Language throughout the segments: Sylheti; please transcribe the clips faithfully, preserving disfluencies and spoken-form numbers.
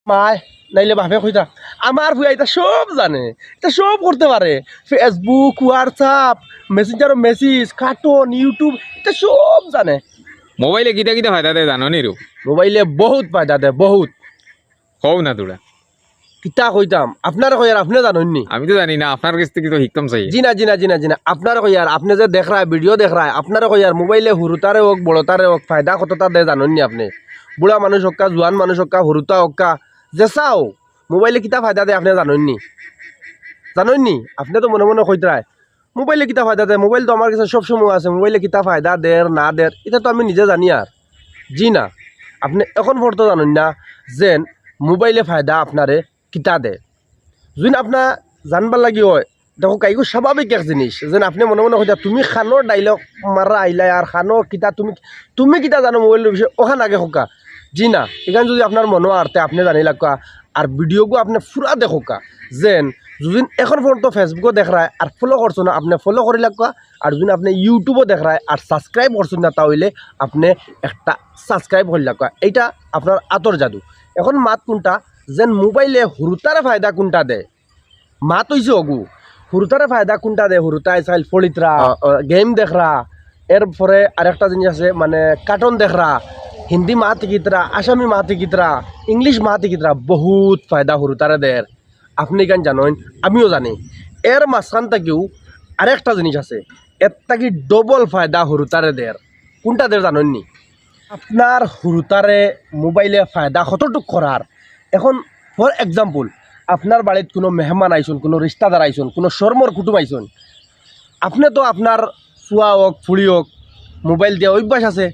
মায় নাইলে বাপে কইতা, আমার ফুয়া ইতা সব জানে, ইতা সব করতে পারে। Facebook, WhatsApp, Messenger-ও message, cartoon, YouTube, ইতা সব জানে। মোবাইলে কিতা কিতা ফায়দা দেয় জানো নি রূপ? মোবাইলে বহুত ফায়দা দেয়, বহুত। কও না তোরা। কিতা কইতাম, আপনারে কইয়ার, আপনে জানইন নি? আমি তো জানি না, আপনার গেছ থাকি তো হিকতাম চাই। জি না, জি না, জি না, জি না। আপনারে কইয়ার, আপনে যে দেখরায়, video দেখরায়, আপনারে কইয়ার, মোবাইলে হুরুতারে অউক, বড়তারে অউক, ফায়দা কততা দেয় জানইন নি আপনে? বুড়া মানুষ অউক্কা, জুয়ান মানুষ অউক্কা, হুরুতা অউক্কা, যেছা অউক, মোবাইলে কিতা ফায়দা দেয় আপনে জানইন নি? জানইন নি? আপনে তো মনে মনে কইতরায়, মোবাইলে কিতা ফায়দা দেয়? মোবাইল তো আমার গেছে সব সময় আছে, মোবাইলে কিতা ফায়দা দের না দের, ইতা তো আমি নিজে জানি আর। জি না, আপনে এখন পর্যন্ত জানইন না যেন মোবাইলে ফায়দা আপনারে কিতা দেয়। যুদি আপনা জানবার লাগি অয়, দেখউক্কা, ইগু স্বাভাবিক এক জিনিস, যেন আপনে মনে মনে কইতা, তুমি কানো dialogue মারা আইলায় আর কানো কিতা, তুমি, তুমি কিতা জানো মোবাইলর বিষয়ে, অখান আগে কউক্কা। জি না, ইখান যুদি আপনার মনো আরতে আপনে জানি লাগউক্কা, আর video গু আপনে পুরা দেখউক্কা, যেন যুদি এখন পর্যন্ত Facebook-ও দেখরায় আর follow করছো না, আপনে follow করি লাগউক্কা, আর যুদি আপনে YouTube-ও দেখরায় আর subscribe করছো না, তা অইলে আপনে একটা subscribe করি লাগউক্কা। ইটা আপনার আতর জাদু। এখন মাত কুনটা, যেন মোবাইলে হুরুতারে ফায়দা কুনটা দেয়? মাত অইছে অগু, হুরুতারে ফায়দা কুনটা দেয়? হুরুতায় চাইল ফড়িতরা, আ, আ, game দেখরা, এরপরে আরেকটা জিনিস আছে, মানে, cartoon দেখরা, হিন্দি মাত হিকিতরা, আসামি মাত হিকিতরা, English মাত হিকিতরা, বহুত ফায়দা হুরুতারে দের। আপনে ইখান জানইন, আমিও জানি। এর মাঝখান থাকিও আরেকটা জিনিস আছে, এর থাকি double ফায়দা হুরুতারে দের। কুনটা দের জানইন নি? আপনার হুরুতারে মোবাইলে ফায়দা কতটুক করার। এখন, for example, আপনার বাড়িত কুনু মেহমান আইছইন, কুনু রিশতাদার আইছইন, কুনু শরমর কুটুম আইছইন, আপনে তো আপনার ফুয়া অউক, ফুড়ি অউক, মোবাইল দিয়া অভ্যাস আছে।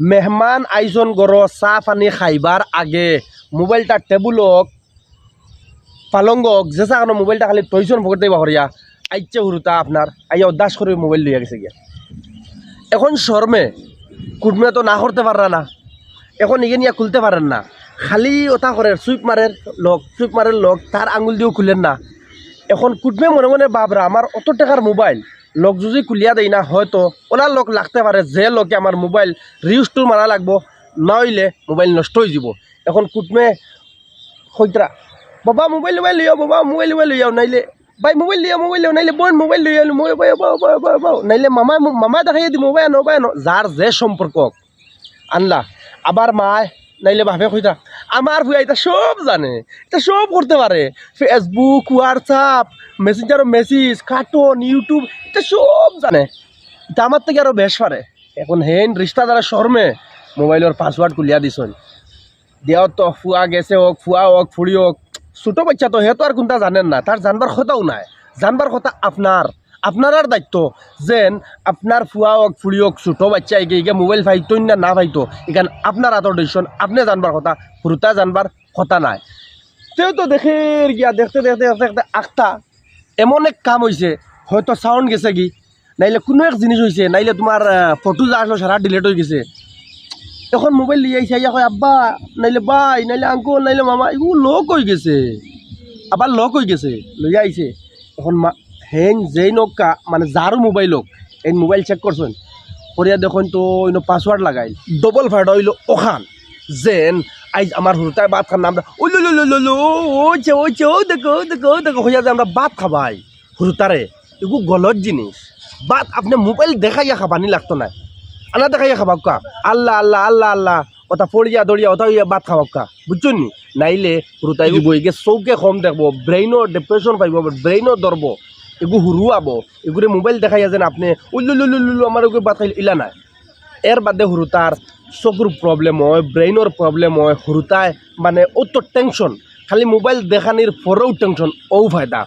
মেহমান আইছইন ঘরো, চা পানি খাইবার আগে মোবাইলটা টেবুল অউক, পালঙ্গ অউক, যেছা কুনু মোবাইলটা খালি থইছইন পকেট থাকি বার করিয়া, আইছে হুরুতা আপনার, আইয়া উদাস করি মোবাইল লইয়া গেছে গিয়া। এখন শরমে কুটুমে তো না করতে পাররা না, এখন ইগে নিয়া খুলতে পারের না, খালি ওটা করের, সুইপ মারের lock, সুইপ মারের lock, তার আঙ্গুল দিয়াও খুলের না। এখন কুটুমে মনে মনে ভাবরা, আমার অত টেকার মোবাইল, lock যুদি খুলিয়া দেই না, হয়তো ওলা lock লাগতে পারে, যে lock-এ আমার মোবাইল restore মারা লাগবো, না অইলে মোবাইল নষ্ট অইযিবো। এখন কুটুমে কইতরা, "বাবা, মোবাইল, মোবাইল লইয়াও, বাবা, মোবাইল, মোবাইল লইয়াও, নাইলে, ভাই, মোবাইল লইয়াও, মোবাইল লইয়াও, নাইলে বোন, মোবাইল লইয়াও, মোবাইল, বাও, বাও, বাও, বাও, বাও, নাইলে মামায় মো-, মামায় দেখাইয়া দি, মোবাইল আনো, মোবাইল আনো।" যার যে সম্পর্ক, আনলা। আবার মায়, নাইলে বাপে কইতা, "আমার ফুয়া ইতা সব জানে, ইতা সব করতে পারে। Facebook, WhatsApp, Messenger-ও message, cartoon, YouTube, ইতা সব জানে। ইতা আমার থাকি আরো বেশ পারে।" এখন হেইন রিশতাদারে শরমে মোবাইলর password খুলিয়া দিছইন। দিয়াও তো ফুয়া গেছে অউক, ফুয়া অউক, ফুড়ি অউক, ছোট বাইচ্চা তো, হে তো আর কুনটা জানের না, তার জানবার কথাও নাই। জানবার কথা আপনার, আপনারার দায়িত্ব, যেন আপনার ফুয়া অউক, ফুড়ি অউক, ছোট বাইচ্চা ইগে ইগে মোবাইল পাইতইন না, না পাইতো, ইখান আপনার আতর decision, আপনে জানবার কথা, হুরুতায় জানবার কথা নায়। তেউ তো দেখের গিয়া, দেখতে দেখতে দেখতে দেখতে আখতা এমন এক কাম অইছে, হয়তো sound গেছে গি, নাইলে কুনু এক জিনিস অইছে, নাইলে তুমার, আহ, ফটো যা আছলো সারা delete অইগেছে। এখন মোবাইল লইয়া আইছে, আইয়া কয়, "আব্বা, নাইলে ভাই, নাইলে uncle, নাইলে মামা, ইগু lock অইগেছে।" আবার lock অইগেছে, লইয়া আইছে। এখন মা-, হেইন যেইন অউক্কা, মানে যারও মোবাইল অউক, এইন মোবাইল check করছইন, করিয়া দেখইন তো ইনো password লাগাইল। Double ফায়দা অইলো অখান, যেন আইজ আমার হুরুতায় ভাত খার না, আমরা, "ও লো লো লো লো লো, ও, ও, ওই যে, ওই যে, ও দেখো, ও দেখো, ও দেখো," কইয়া যে আমরা ভাত খাবাই। হুরুতারে, ইগু গলত জিনিস। ভাত আপনে মোবাইল দেখাইয়া খাবানি লাগতো নায়। আনা দেখাইয়া খাবাউক্কা। আল্লা, আল্লা, আল্লা, আল্লা। ওটা পড়িয়া দড়িয়া ওটা অইয়া ভাত খাবাউক্কা। বুঝছইন নি? নাইলে হুরুতায় ইগু বইগে চউখে কম দেখবো, brain-ও depression পাইবো, আবার brain-ও ধরবো। ইগু হুরু আবো। ইগুরে মোবাইল দেখাইয়া যেন আপনে, "উল্লু লু লু লু লু, আমার ইগু ভাত খাইল", ইলা নায়। এর বাদে হুরুতার চকুর problem অয়, brain-র problem অয়, হুরুতায় মানে অত tension। খালি মোবাইল দেখানির পরেও tension, অউ ফায়দা।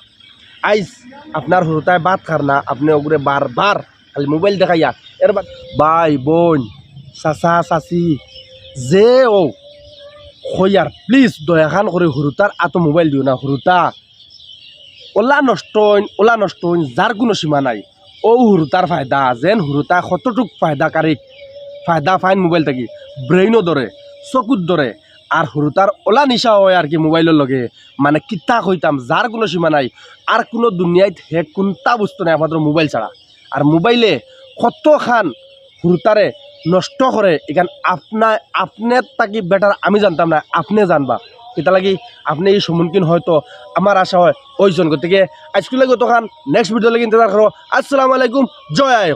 আইজ আপনার হুরুতায় ভাত খার না, আপনে অগুরে বারবার খালি মোবাইল দেখাইয়া, এর বা-, ভাই, বইন, চাচা, চাচি, যে অউ, কইয়ার, please, দয়াখান করি হুরুতার আতো মোবাইল দিও না, হুরুতা। ওলা নষ্ট অইন, ওলা নষ্ট অইন, যার কুনু সীমা নাই। অউ হুরুতার ফায়দা, যেন হুরুতা কতটুক ফায়দাকারী, ফায়দা পাইন মোবাইল থাকি, brain-ও ধরে, চকুত ধরে, আর হুরুতার ওলা নিশা অয় আর কি মোবাইলর লগে, মানে কিতা কইতাম, যার কুনু সীমা নাই। আর কুনু দুনিয়াত হে কুন্তা বুঝতো নায় একমাত্র মোবাইল ছাড়া। আর মোবাইলে কতখান হুরুতারে নষ্ট করে, ইখান আপনা, আপনে থাকি better আমি জানতাম না, আপনে জানবা। কিতা লাগি আপনে ই সম্মুখীন হয়তো আমার আশা হয় অইছইন। গতিকে আইজকুর লাগি অতখান, next video লাগি ইন্তজার করো। আসসালামু আলাইকুম, জয় আই অসম।